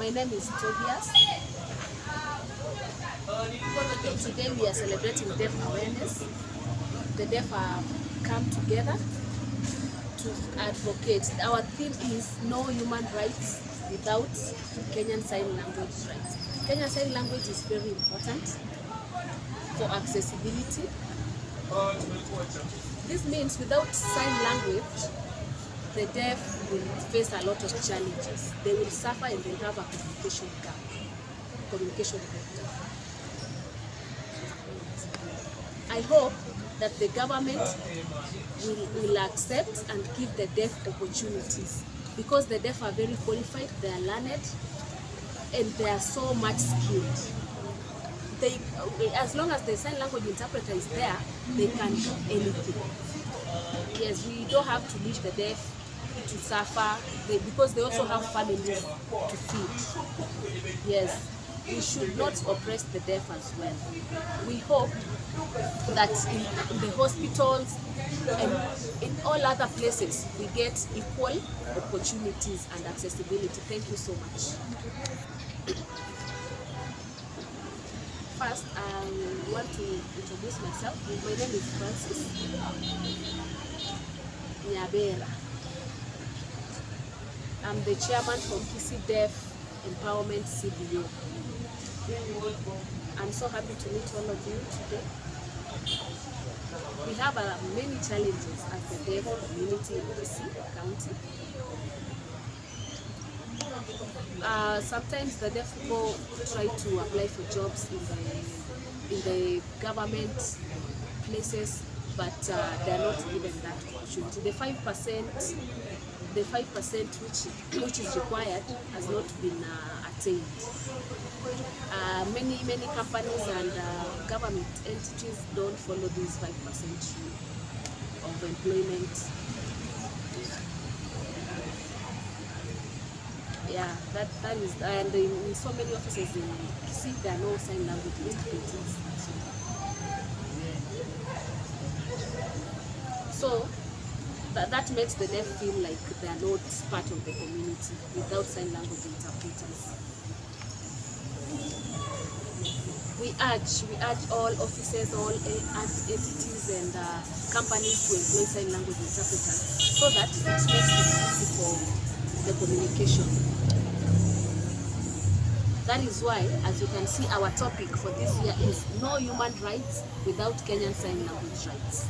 My name is Tobias. Today we are celebrating deaf awareness. The deaf have come together to advocate. Our theme is no human rights without Kenyan Sign Language rights. Kenyan Sign Language is very important for accessibility. This means without sign language, the deaf will face a lot of challenges. They will suffer and they'll have a communication gap, communication breakdown. I hope that the government will accept and give the deaf opportunities, because the deaf are very qualified, they are learned, and they are so much skilled. They, as long as the sign language interpreter is there, they can do anything. Yes, we don't have to leave the deaf to suffer, because they also have families to feed. Yes, we should not oppress the deaf as well. We hope that in the hospitals and in all other places, we get equal opportunities and accessibility. Thank you so much. First, I want to introduce myself. My name is Francis Nyabera. I'm the chairman for Kisii Deaf Empowerment CBO. I'm so happy to meet all of you today. We have many challenges as the deaf community in Kisii County. Sometimes the deaf people try to apply for jobs in the government places, but they are not given that opportunity. The 5%, the 5% which is required has not been attained. Many companies and government entities don't follow this 5% rule of employment. Yeah, that is, and in so many offices in Kisii, there are no sign language interpreters. So that makes the deaf feel like they are not part of the community without sign language interpreters. We urge all offices, all entities and companies to employ sign language interpreters so that it makes it easy for the communication. That is why, as you can see, our topic for this year is no human rights without Kenyan Sign Language rights.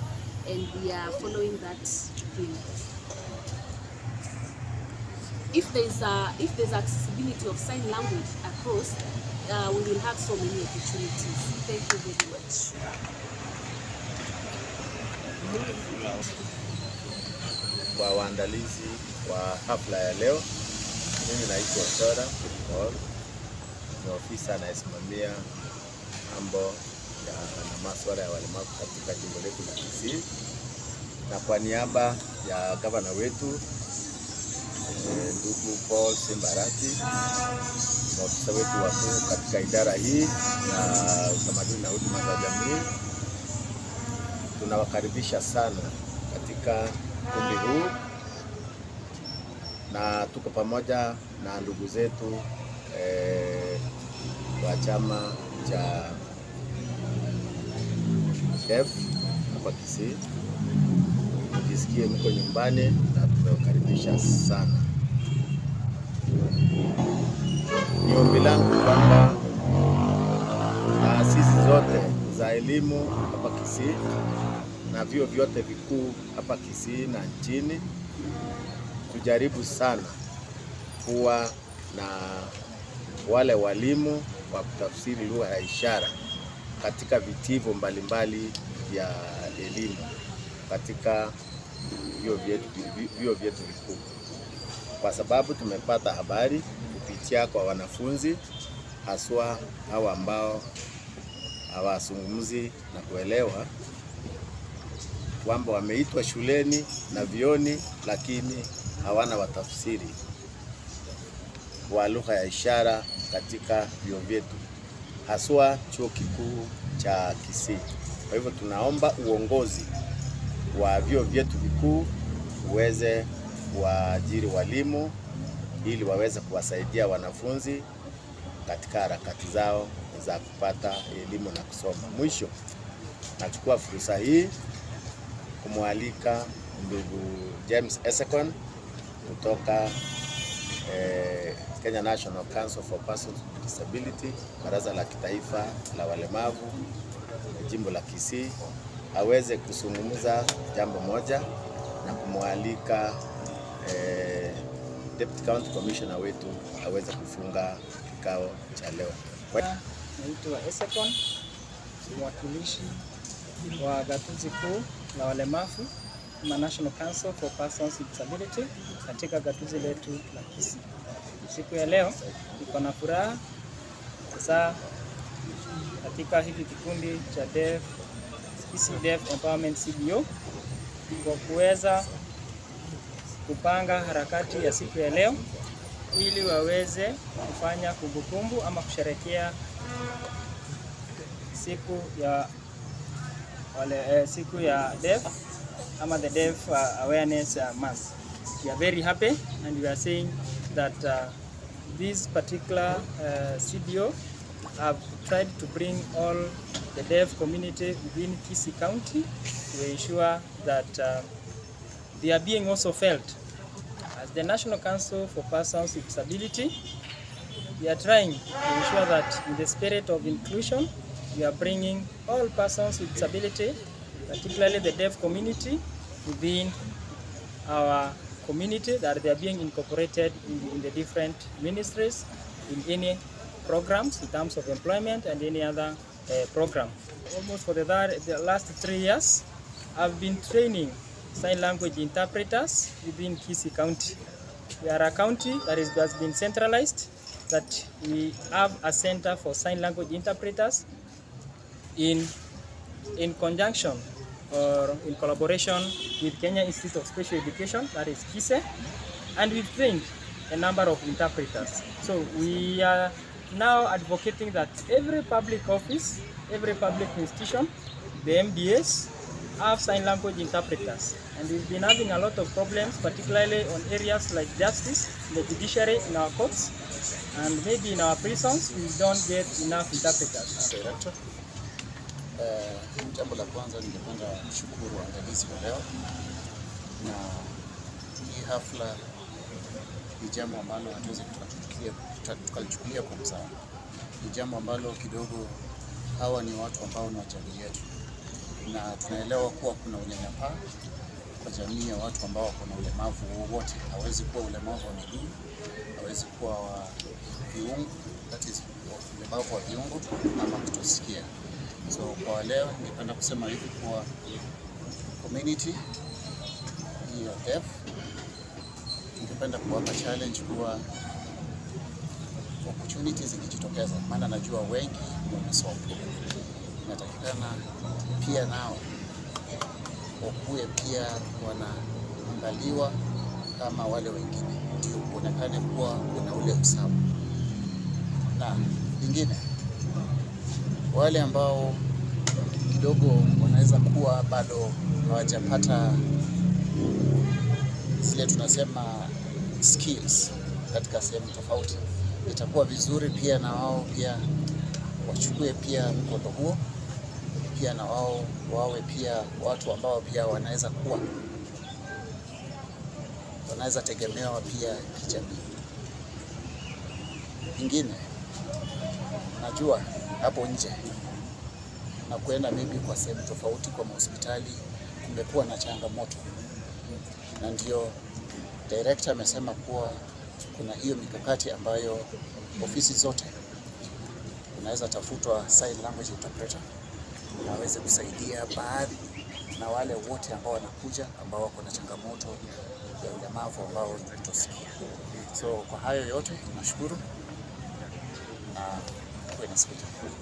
And we are following that theme. If there's accessibility of sign language across, we will have so many opportunities. Thank you very much. Kwa waandalizi wa hafla ya leo, mimi naitwa Sora Paul, ni ofisa anayesimamia mambo ya na masuala ya walemavu katika jimbo letu la Kisii, na kwa niaba ya gavana wetu ndugu Paul Simbarati, maofisa wetu wakuu katika idara hii ya utamaduni na huduma za jamii, tunawakaribisha sana katika ukumbi huu, na tuko pamoja na ndugu zetu wa chama cha Deaf hapa Kisii. Mjisikie mko nyumbani na tumewakaribisha sana. Ni ombi langu kwamba taasisi zote za elimu hapa Kisii na vyuo vyote vikuu hapa Kisii na nchini tujaribu sana kuwa na wale walimu wa kutafsiri lugha ya ishara katika vitivo mbalimbali vya elimu katika vyuo vyetu vikuu, kwa sababu tumepata habari kupitia kwa wanafunzi haswa hao ambao hawazungumzi na kuelewa kwamba wameitwa shuleni na vioni, lakini hawana watafsiri wa lugha ya ishara katika vyuo vyetu, haswa chuo kikuu cha Kisii. Kwa hivyo tunaomba uongozi wa vyuo vyetu vikuu uweze kuajiri walimu ili waweze kuwasaidia wanafunzi katika harakati zao za kupata elimu na kusoma. Mwisho, nachukua fursa hii kumwalika ndugu James Esekon kutoka Kenya National Council for Persons with Disability, Baraza la Kitaifa la Walemavu, Jimbo la Kisii, aweze kuzungumza jambo moja na kumwalika Deputy County Commissioner wetu aweze kufunga kikao cha leo. Naitwa Esekon, mwakilishi wa gatuzi kuu la walemavu ama National Council for Persons with Disability katika gatuzi letu la Kisii. Siku ya leo niko na furaha sasa katika hiki kikundi cha Deaf, Kisii Deaf Empowerment CBO kwa kuweza kupanga harakati ya siku ya leo ili waweze kufanya kumbukumbu ama kusherehekea siku ya siku ya Deaf ama the Deaf Awareness Month. We are very happy and we are saying that this particular CBO have tried to bring all the deaf community within Kisii County to ensure that they are being also felt. As the National Council for Persons with Disability, we are trying to ensure that in the spirit of inclusion, we are bringing all persons with disability, particularly the deaf community, within our community, that they are being incorporated in the different ministries, in any programs in terms of employment and any other program. Almost for the last 3 years, I've been training sign language interpreters within Kisii County. We are a county that has been centralized, that we have a center for sign language interpreters in conjunction or in collaboration with Kenya Institute of Special Education, that is KISE, and we've trained a number of interpreters. So we are now advocating that every public office, every public institution, the MDAs, have sign language interpreters. And we've been having a lot of problems, particularly on areas like justice, the judiciary, in our courts, and maybe in our prisons, we don't get enough interpreters. Director, jambo la kwanza ningependa kushukuru waandalizi wa leo, na hii hafla ni jambo ambalo hatuwezi tukalichukulia kwa mzaha. Ni jambo ambalo kidogo hawa ni watu ambao ni wa jamii yetu, na tunaelewa kuwa kuna unyanyapaa kwa jamii ya watu ambao wako na ulemavu wowote. Hawezi kuwa ulemavu wa miguu, hawezi kuwa wa viungo, that is ulemavu wa viungo ama kutosikia. So kwa leo ningependa kusema hivi kuwa community hii ya deaf, ningependa kuwapa challenge kuwa opportunities zikijitokeza, maana najua wengi wamesoma, inatakikana pia nao wakuwe pia wanaangaliwa kama wale wengine, ndio kuonekane kuwa kuna ule usawa. Na lingine, wale ambao kidogo wanaweza kuwa bado hawajapata zile tunasema skills katika sehemu tofauti, itakuwa vizuri pia na wao pia wachukue pia mkondo huo, pia na wao wawe pia watu ambao pia wanaweza kuwa wanaweza tegemewa pia kijamii. Ingine, najua hapo nje na kuenda maybe kwa sehemu tofauti kwa hospitali kumekuwa na changamoto, na ndio director amesema kuwa kuna hiyo mikakati ambayo ofisi zote unaweza tafutwa sign language interpreter aweze kusaidia baadhi na wale wote ambao wanakuja ambao wako na changamoto ya ulemavu ambao ni kutosikia. So kwa hayo yote nashukuru na kuwe na siku njema.